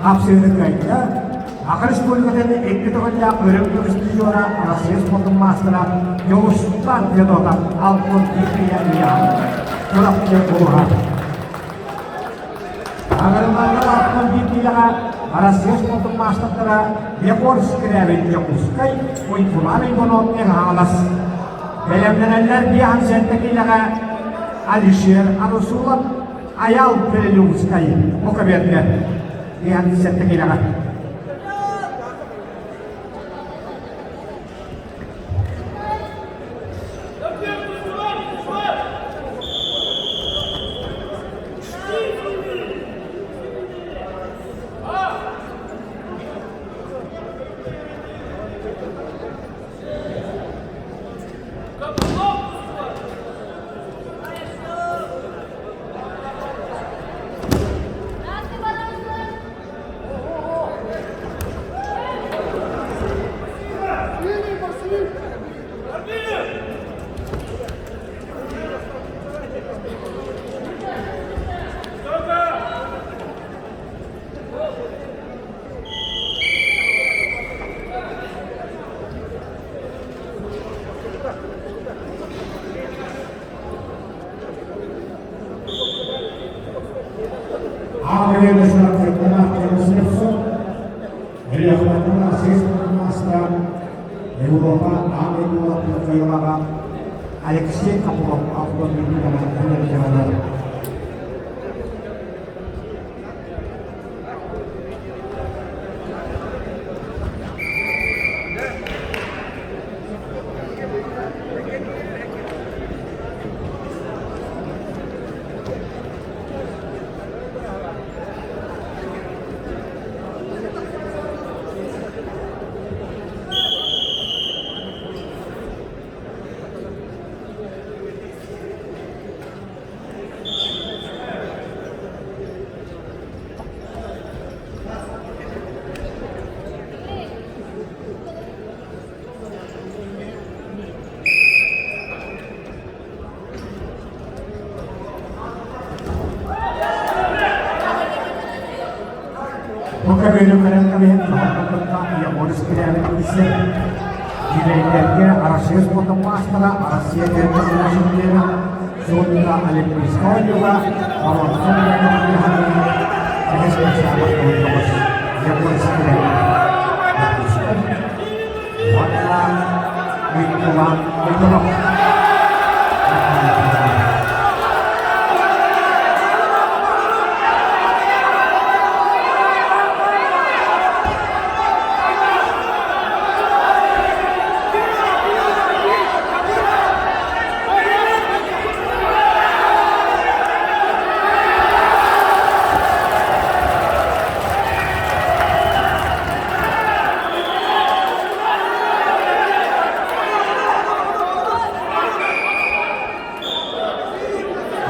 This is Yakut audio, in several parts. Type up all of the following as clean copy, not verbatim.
Хапсыыны кыайда. Саха Республикатын икки төгүллээх үрүҥ көмүс призера Россия спордун маастара Дьулустан Федотов Алтын киһи ыйааһын Чурапчы улууһа. Аҕырымалга Алтын киилэҕэ Россия спордун маастардара Егор Скрябин Дьокуускай, Уйгулаан Иванов Хаҥалас. Бэлэмнэнэллэр 57 киилэҕэ Алишер Арусулов Айал Перелюбскай бу көбүөргэ 57 киилэҕэ. Алексей Копылов автомобиль Бу көбүөрү көрөн кэбиһэн кытта Егор Скрябин Дьүлэйдэргэ Россия спордун маастара, Россия территория чемпиона Зонина Олимпийского дела Воронцов Егор Скрябин Уонна Николай Петров.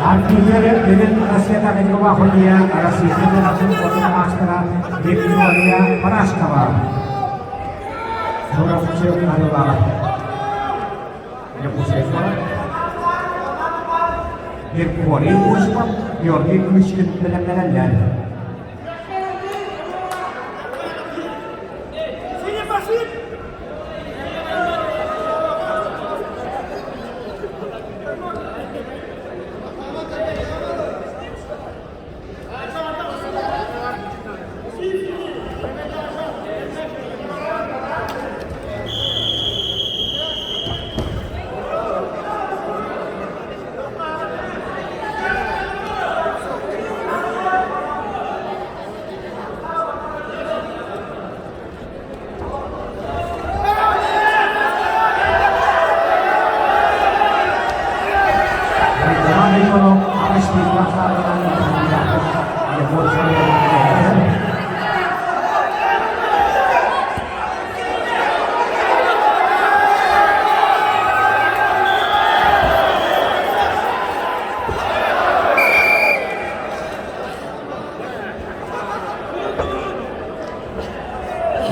Арбитры Бүгүн Россията Ходия, Россия Федерация спордун маастара Виктория Барашкова. Чурапчы Арылаҕа. Якутская Меркурий Осипов, Георгий Кычкин бэлэмнэнэллэр.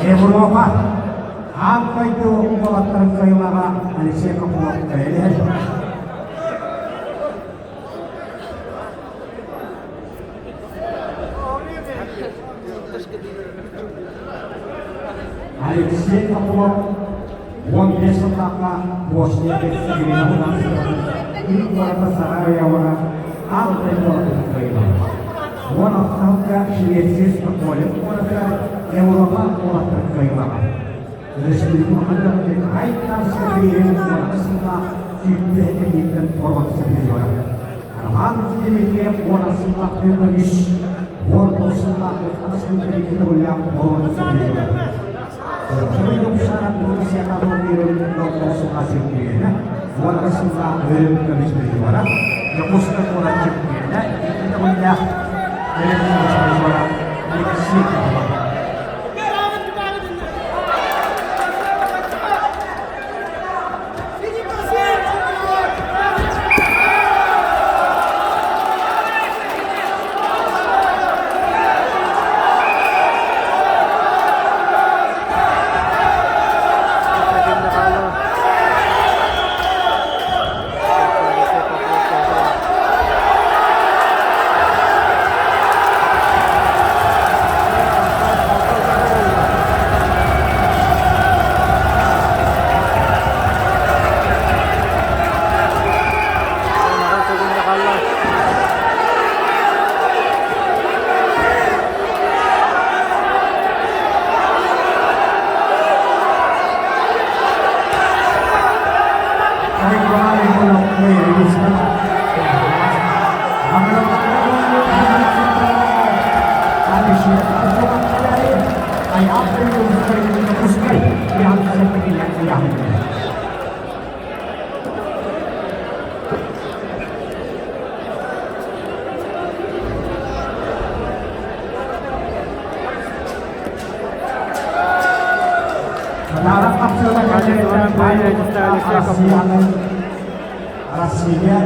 Европа аан дойду уолаттарын кыайыылааҕа Алексей Копылов кэлэр. Алексей Попов 15 сыллаахха Босния Герцеговина Ил куората Сараевоҕа аан дойду кыайбыта. 16 сылга Швеция Стокгольм куоратыгар Европа куораттарын кыайбаҕа. Республика Ай сыллаах сүүрбэ кэмиттэн орон сылдьыһара. Роман Дмитриев уон сыллаах үс, 19 сыллаах Аскын орон сылдьыһара. Россия.